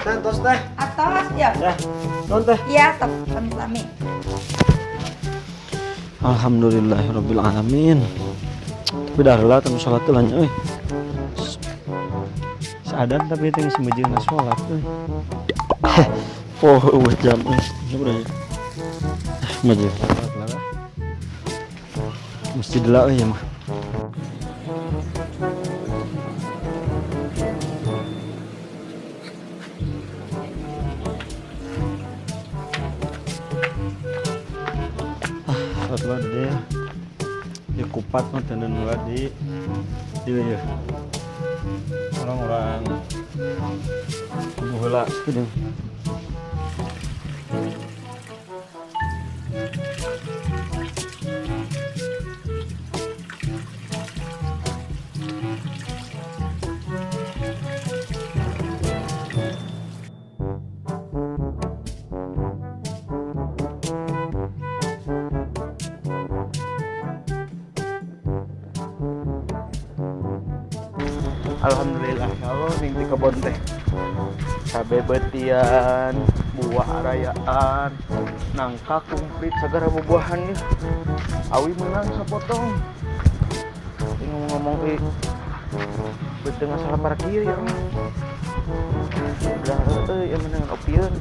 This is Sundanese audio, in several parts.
Teh, tos teh. Atos ya. Ya. Nuhun teh. Iya, sok sami-sami. Alhamdulillahirabbil alamin. Tapi dah heula teu salat teh nya euy. Sadan tapi teh geus meujeuhna salat euy. Oh, eueuh jam euy. Sabar ya. Maju salat lah. Mesti delak euy ya mah. Ah, salat lah deh. Ya kupat mah teu heula di ya. Orang-orang tunggu heula gitu. Alhamdulillah ya Allah ning di kebon teh. Cabe betian, buah arayaan, nangka komplit segala buah-buahan nih. Awi menang sapotong. Ini ngomong-ngomong euy. Beuteung salah parkir ya Allah. Udah euy yang menang opieun.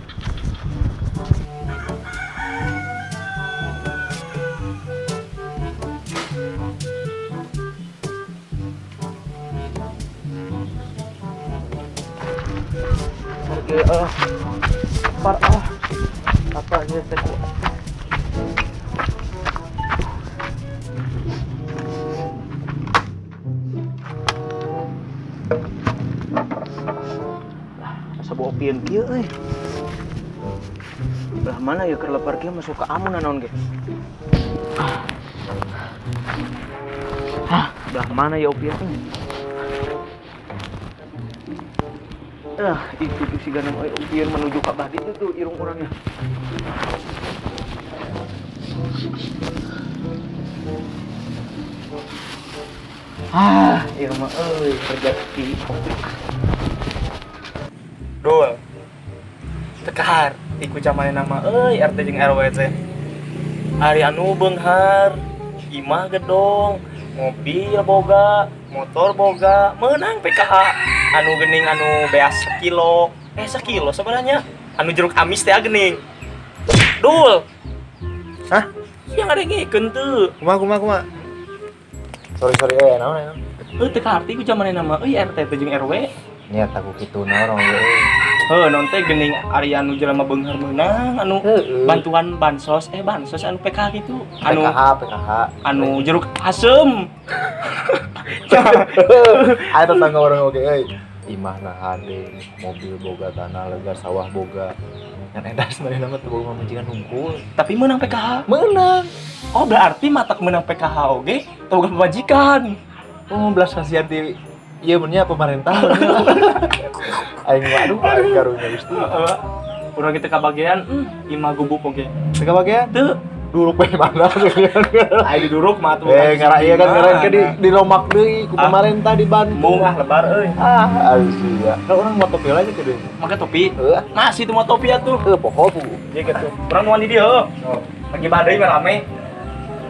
Parkir par apa aja teh. Asa bau opieun kieu euy. Belah mana ya keur lepar kieu masuk ke amun naon ge. Hah, belah mana ya opieun teh? Ah, itu tuh si ganam euy opieun menuju ka bah ditu tuh irung urangnya. Ah, ieu mah euy rezeki. Dul. Tekar iku camane nama euy RT jeung RW teh. Ari anu beunghar, imah gedong, mobil boga, motor boga, meunang PKH. Anu geuning anu beas sekilo. Sekilo sebenarnya. Anu jeruk amis teh geuning. Dul. Hah? Yang ada ngikeun teu. Kumaha kumaha kumaha. Sorry sorry naon naon. Heuh teu kaharti ku camane nama euy RT teh jeung RW. Niat aku kitu naon euy. Heuh naon teh geuning ari anu jelema beunghar meunang anu Heeh. bantuan bansos bansos anu PKH gitu. Anu PKH PKH. Anu jeruk asem. Aya tetangga orang oge euy. Imah na hade, mobil boga, tanah lega, sawah boga. Ngan edas manehna mah teu boga pamajikan hungkul. Tapi meunang PKH. Meunang. Oh berarti matak meunang PKH oge teu boga pamajikan. Oh belas kasihan di ieu mun nya pemerintah. Aing mah aduh aing karunya Gusti. Heeh. Urang kita kabagean, imah gubuk oge. Teu kabagean? Teu. Duruk we mana? Aing diduruk mah atuh. Ngara ieu kan ngaran ke di romak deui ku pemerintah dibantu. Mung ah lebar euy. Ah, aduh sia. Kan urang mau topi lagi ke deui. Make topi. Heuh. Masih tuh mau topi atuh. Heuh, poho bu. Ieu gitu. Urang nuan di dieu. Lagi badai mah rame.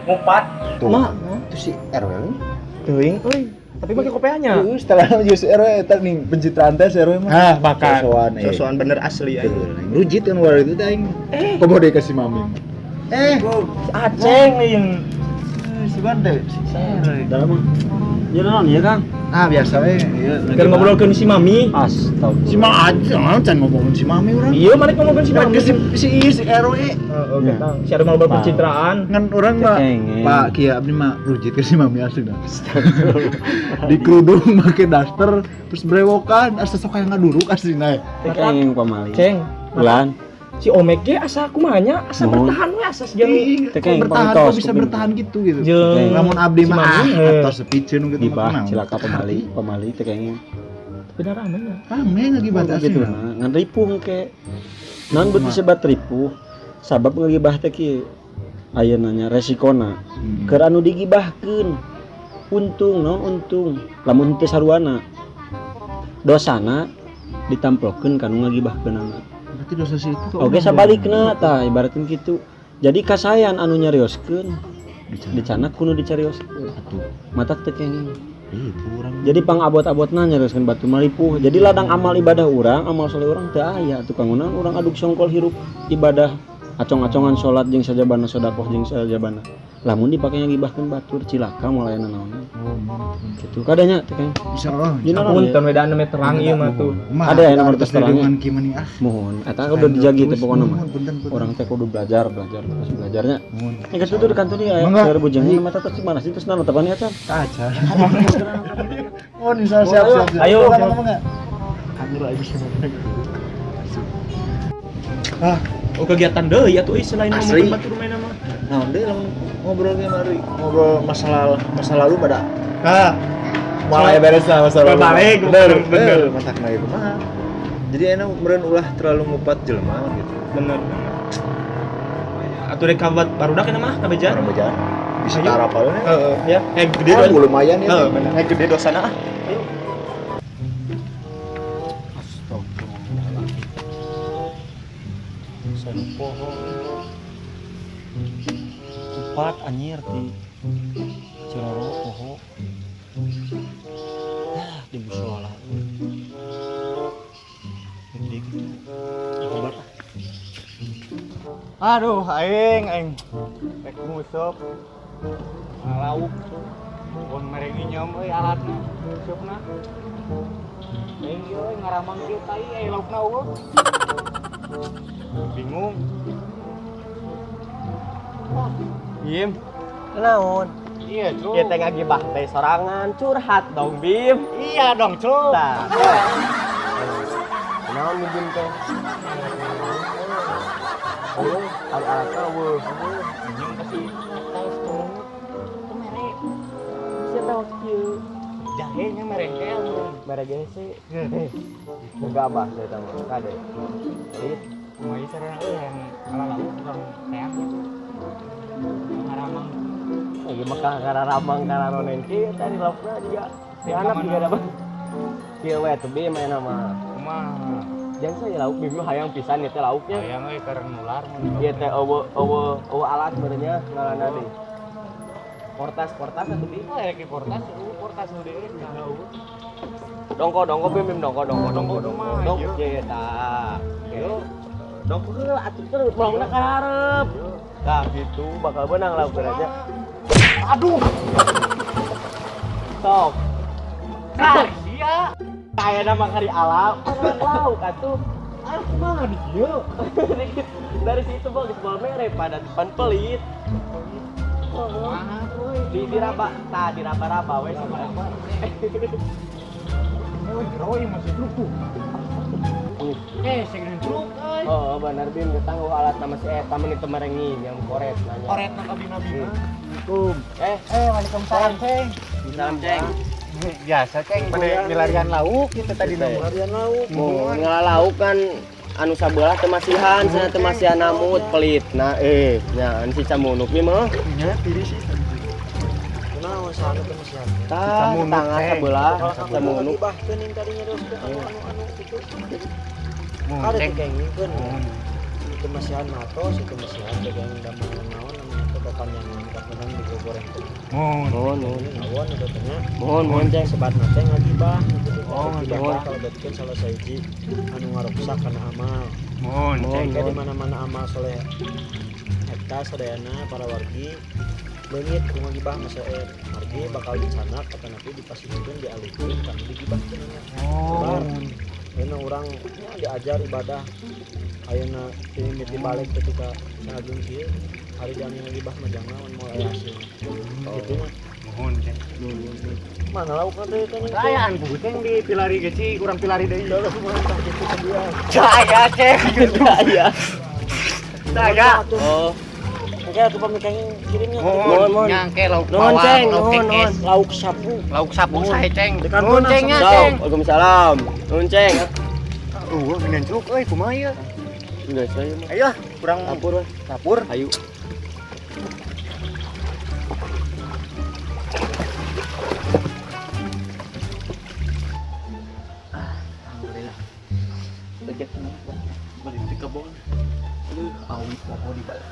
Ngupat. Tuh. Ma, itu si RW. Teuing euy. Tapi make kopeanya. Heeh, setelah juga si RW eta nih pencitraan teh si RW mah. Ah, makan. Sosokan, Sosokan bener asli aing. Rujit kan war itu teh aing. Komo deui ka si Mami. Si Aceng nih yang Si Bande, si RW. Dalam ya naon ya Kang? Ah, biasa we. Ieu keur ngobrolkeun si Mami. Astagfirullah. Si Ma aja, can ngomongin si Mami urang. Iya, mari ngomongkeun si Mami. Si si si RW. Heeh, ketang. Si ada mau pencitraan. Ngan urang mah Cengeng. Pak Kia abdi mah rujit ke si Mami asli dah. Di kerudung make daster terus brewokan asa sok aya ngaduruk asli na. Cengeng pamali. Ceng. Ulan. Si Omek ge asa kumaha nya asa Nuhun. bertahan we asa siga Ih, Teh keng kok bertahan pamitos kok bisa kuping. bertahan gitu gitu. jeung Lamun abdi si mah Mami, ah atos sepiceun gitu Gibah mah cilaka pamali, pamali teh kenging. Bener rame nya. Rame ngagibah teh Gitu asli. nah, ngan ripuh ke. Naon beut disebat ripuh? Sabab ngagibah teh kieu. Ayeuna nya resikona. Keur anu digibahkeun. Untung naon untung. Lamun teu saruana. Dosana Ditamplokeun ka nu ngagibahkeunana. Berarti dosa si itu. Oke, sabalikna tah ibaratin kitu. Jadi kasayan anu nyarioskeun dicanak kudu dicarioskeun. Atuh. Matak teu kenging. Ih, kurang. Jadi pangabot-abotna nyarioskeun batu malipuh. Jadi ladang amal ibadah urang, amal soleh urang teu aya tukang unang urang aduk songkol hirup ibadah acong-acongan salat jeung sajabana sedekah jeung sajabana. Lamun dipake ngagibahkeun batur cilaka moal aya nanaon. Gitu kadanya teh keng. Insyaallah. Dina naon Punten we da anu terang ieu mah tuh. Ada yang nomor terang. Gimana ah? Mohon eta kudu dijagi teh pokona mah. Punten, punten. Orang teh kudu belajar, belajar terus belajarnya. Mohon. Ini kan tuh di kantor nih aya Mangga. seueur bujangnya mata terus mana sih terus nana tepan ya can. Aja. Mohon insyaallah siap siap. siap. Ayo. Mangga, mangga. Anu aja sih. Ah, Oh kegiatan deui atuh euy selain Asli. ngomongkeun batur main mah. Nah, deui lamun ngobrol ge mari ngobrol masa masa lalu pada ah, malah ya beres lah masa lalu. Balik, bener, bener. bener, matak na ieu mah. Jadi enak meureun ulah terlalu ngupat jelema gitu. Bener bener. Atuh rek kabat barudak eta mah kabejan. Orang bejaan. Bisa Ayo. tarapalnya. Heeh, ya. Eh gede Oh, lumayan ya. Heeh, bener. Eh gede dosana ah. Ayo. Astagfirullahaladzim. Saya poho. Kupat anjir di Ciroro poho. Ah, di musola. Gede gitu. Kabar ah. Aduh, aing aing. Rek nguseup. Lauk. Mun mere nginyom euy alatna, nguseupna. Aing ieu euy ngaramang kieu tai euy laukna eueuh. Bingung. Bim, Naon? Iya, Cuk. Kita ngagibah teh sorangan curhat dong, Bim. Iya dong, Cuk. Tah. Naon nih Bim teh? Oh, ada alatna eueuh. Anjing pasti atas tuh. Itu mere. Bisa tahu kieu. Jahe nya mere teh. Mere gese. Boga abah teh tah mah kade. Pelit. Kumaha carana euy yang ala lauk kurang teang gitu. Ngaramang. Lagi mekah kararamang kararonen kieu tadi laukna juga. Si anak juga dapat. Kieu we tuh Bim aya mah. Kumaha? Jangan saya lauk Bim hayang pisan ieu teh lauknya. Hayang euy karena nular mun. Ieu teh eueuh eueuh eueuh alat meureunnya ngalana deui. Portas portas atuh Bim. Oh, rek di portas, eueuh portas nu deui nah eueuh. Dongko dongko Bim Bim dongko dongko dongko dongko. Kumaha, Dongko ieu? ye tah. Yo. Dongko heula atuh terus melongna ka hareup. Tah gitu bakal beunang lauk aja. Aduh, Sok. nah, iya. Kayakna mah kari alam, lauk atuh. Ah, kumaha di dieu? Dari situ bang geus moal mere pada depan pelit. Kumaha euy? Di diraba, tah diraba-raba we Raba-raba. Euy, jero ieu masih truk tuh. Eh, sing truk euy. Oh, benar Bim, ketang alat nama si eta meni teu merengi yang koret nanya. Koret na kabina-bina. Assalamualaikum. Eh, Eh, waalaikumsalam, Ceng. salam Ceng. Biasa, Ceng, pada milarian lauk gitu tadi nama. Larian lauk. Mau ngalauk kan anu sabelah teu masihan, cenah teu masihan namut pelit. Nah, nya anu si Camunuk mi mah. Nya tiris sih. Kunaon saha teh masihan. Tah, Camunuk, tetangga Ceng. sebelah Camunuk. Ngagibahkeun yang tadinya nyarioskeun anu anu anu gitu. Mun, Ada Ceng. teh kengingkeun. Itu masihan matos, itu masihan teh kenging damel naon namanya teh kepanjangan menang digoreng teh. Mun. Mohon, mohon. Awon itu teh nya. Mohon, mohon Ceng. Sebatna teh ngagibah gitu. Oh, Ngagibah kalau betkeun salah sahiji anu ngaruksak kana amal. Mun, Ceng. Ceng di mana-mana amal soleh eta sadayana para wargi leungit ku ngagibah mah seueur. Margi bakal dicanak atanapi dipasihkeun dialihkeun kana digibahkeun nya. Oh. Ayeuna urang nya diajar ibadah ayeuna mimiti balik ketika sagung ieu hari jami ngagibah mah jangan moal aya hasil. Gitu mah. Mohon, Ceng. Mana laukna teh teh? Ayaan buku Ceng di pilari ge sih, kurang pilari deui. Gitu ke dia. Caya, Ceng. Iya. Caya. Oh, Oke, atuh pamit kenging kirimnya. Mohon, mohon. Nyangke lauk Nuhun, bawang, Ceng. lauk Nuhun, kekes. nuhun. Lauk sapu. Lauk sapu sae, Ceng. Di kantor Nuhun, Ceng, nya, Sok, Ceng. Waalaikumsalam. Nuhun Ceng. Eueuh, mending truk euy, kumaha ieu? Enggak saya mah. Ayo, kurang Lapor we. lapor. Ayo. Alhamdulillah. Lejek balik di kebon. Aduh, awi poho di balik.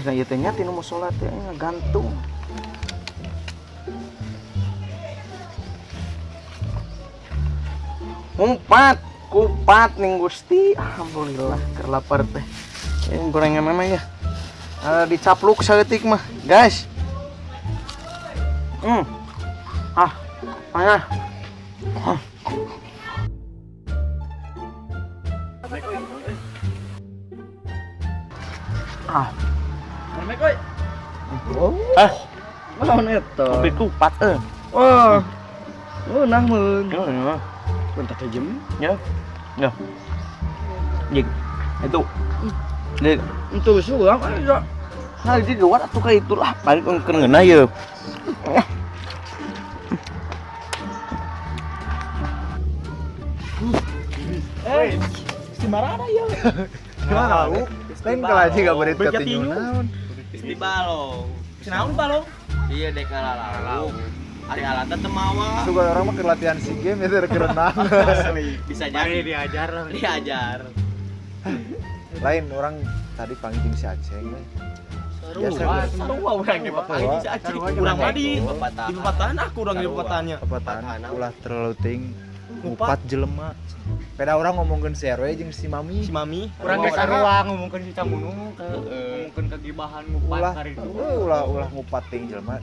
Nah, ieu teh nya tinu musala teh ngagantung. Ngumpat, kupat ning Gusti. Alhamdulillah keur lapar teh. Ini gorengan mana ya? Dicapluk saeutik mah, guys. Ah, mana? Ah. Ah. Ah. Naon eta? Kopi kupat euy. Wah. Ngeunah meun. Ngeunah. Bentar aja. Ya. Ya. Jig. Itu. Jig. Itu surang aja. Nah, di luar atuh ka itu lah paling keur ngeunah ieu. Si marana ieu. Gimana lu? Lain kalaji gak berit katinyu naon. Di balong. Naon balong? Iya dek ngalalau. Ari alatna teu mawa. Suka orang mah keur latihan SEA Games ya keur renang. Bisa jadi diajar lah. Diajar. Lain orang tadi panggil si Aceng. Biasa sarua urang ge panggil si Aceng. Urang mah di pepatahan aku urang di pepatahannya. Pepatahan ulah terlalu ting ngupat jelema. Peda orang ngomongkeun si RW jeung si Mami. Si Mami. Urang ge sarua ngomongkeun si Camunu ke ngomongkeun kegibahan ngupat hari itu. Ulah ngupat ting jelema.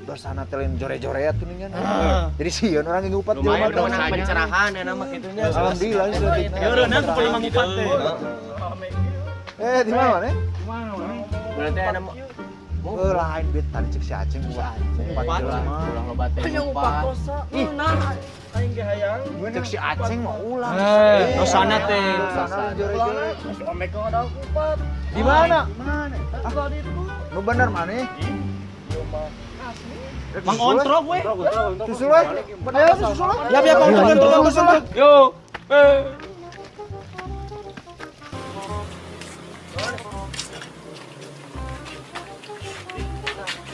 Dosana teh lain jore-jore atuh ningan. Jadi sieun orang ngupat jelema. Lumayan menang pencerahan ya nama kitunya. Alhamdulillah saeutikna. Heureunna ku paling ngupat teh. Di mana maneh? Di mana urang? Berarti ana lain bet tadi cek si Aceng ngupat jelema. Ulah loba teh ngupat. Ih, aing ge hayang. Cek si Aceng mah ulah. Dosana teh. Dosana jore-jore. Omek ada ngupat. Di mana? Mana? Nu bener maneh? Mang ontrok we. Susul we. Ayo susul we. Ya biar ontrok ontrok. Yo.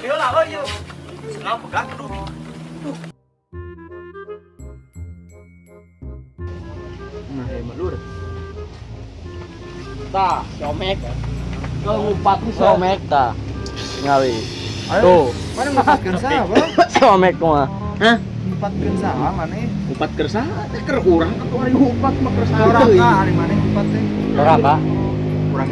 Yo lah yo. Senang pegang aduh. Nah, lur. Tah, si Omek. Kalau ngupat si Omek tah. Tingali. Tuh. Mana ngupatkeun saha, Bang? Si Omek mah. Hah? Ngupatkeun saha maneh? Ngupat keur saha teh keur urang atuh ari ngupat mah keur saha Doraka ari maneh ngupat teh. Doraka.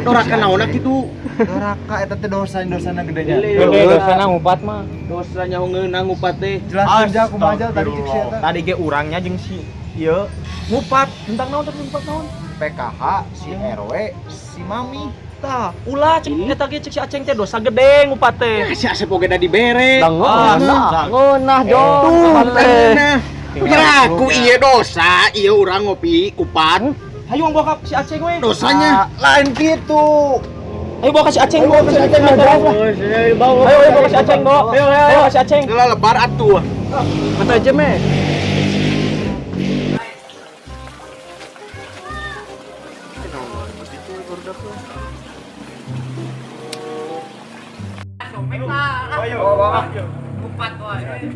Doraka naonna kitu? Doraka eta teh dosa-dosana gedenya. Gede dosana ngupat mah. Dosanya ngeunah ngupat teh. Jelaskeun ja kumaha aja tadi cek si eta. Tadi ge urangnya jeung si ieu ngupat tentang naon tadi ngupat naon? PKH, si RW, si Mami. Tah, ulah cek eta ge cek si Aceng teh dosa gede ngupat teh. Si Asep oge da dibere. Ngeunah jo. Ngeunah. Ku ieu dosa, ieu urang ngopi kupat. Hayu bawa ka si Aceng we. Dosanya lain kitu. Ayo bawa ka si Aceng, bawa ka si Aceng. Ayo ayo bawa ka si Aceng, bawa. Ayo ayo ka si Aceng. Heula lebar atuh. Mata aja meh.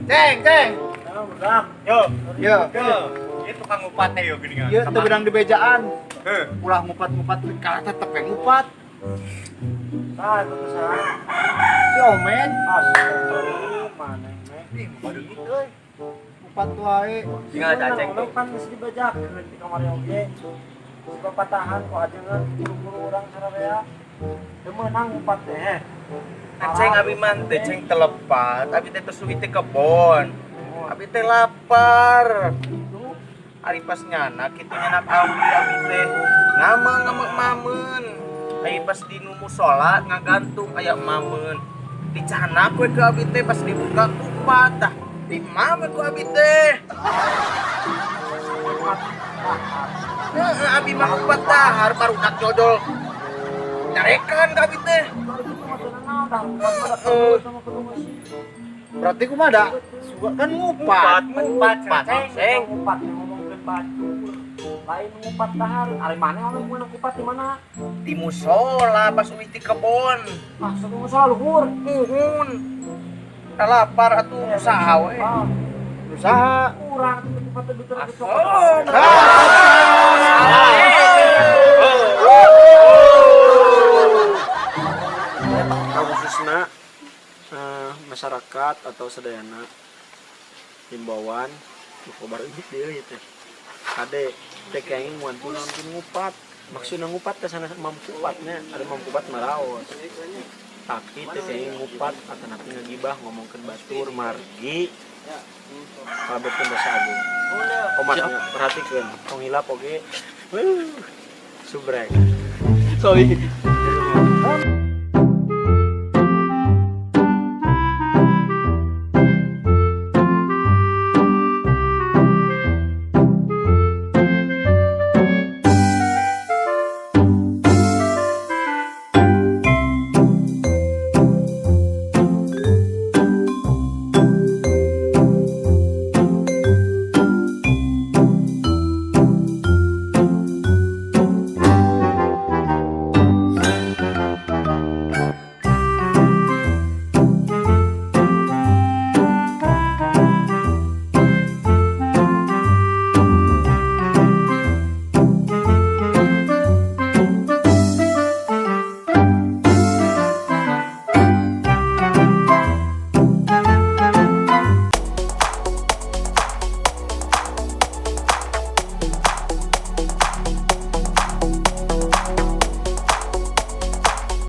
Ceng, ceng. Yo. Yo. Ieu tukang ngupat teh yo geuningan. Ieu teu beunang dibejaan. Ulah ngupat-ngupat kalah tetep we ngupat. Tah, itu saha? Si Omen. Astagfirullah, maneh meh. Ih, badeungit euy. Ngupat wae. Tinggal si Aceng tuh. Kan geus dibejakeun di kamar oge. Si papatahan ku ajengan guru-guru urang sararea. Teu meunang ngupat teh. Aceng abi mah teh ceng telepat, abi teh tos teh kebon. Abi teh lapar. Ari pas nyana kitu nyanak awi abi teh ngame mameun. Ari pas di nu musola ngagantung aya mameun. Dicanak we ku abi teh pas dibuka kupat tah. Dimame ku abi teh. Heeh, abi mah kupat dahar barudak jodol. Nyarekan ka abi teh. Berarti kumaha da? Kan ngupat. Ngupat, ceng. Ngupat ngomongkeun batur. Lain ngupat dahar, ari maneh anu meunang kupat di mana? Di musola pas uih di kebon. Ah, sok musola luhur. Muhun. Tah lapar atuh usaha we. Usaha. Urang kupat teh betul-betul. Oh, Nah. Masyarakat atau sadayana, himbauan nu kobar ini deui teh. Kade teh kenging muantu nonton ngupat. Maksudna ngupat teh sana mamkuatnya, ada mamkuat maraos. Tapi teh kenging ngupat atanapi ngagibah ngomongkeun batur margi kalebetkeun dosa agung. Omatnya perhatikeun, tong hilap oge. Wuh, subrek. Sorry.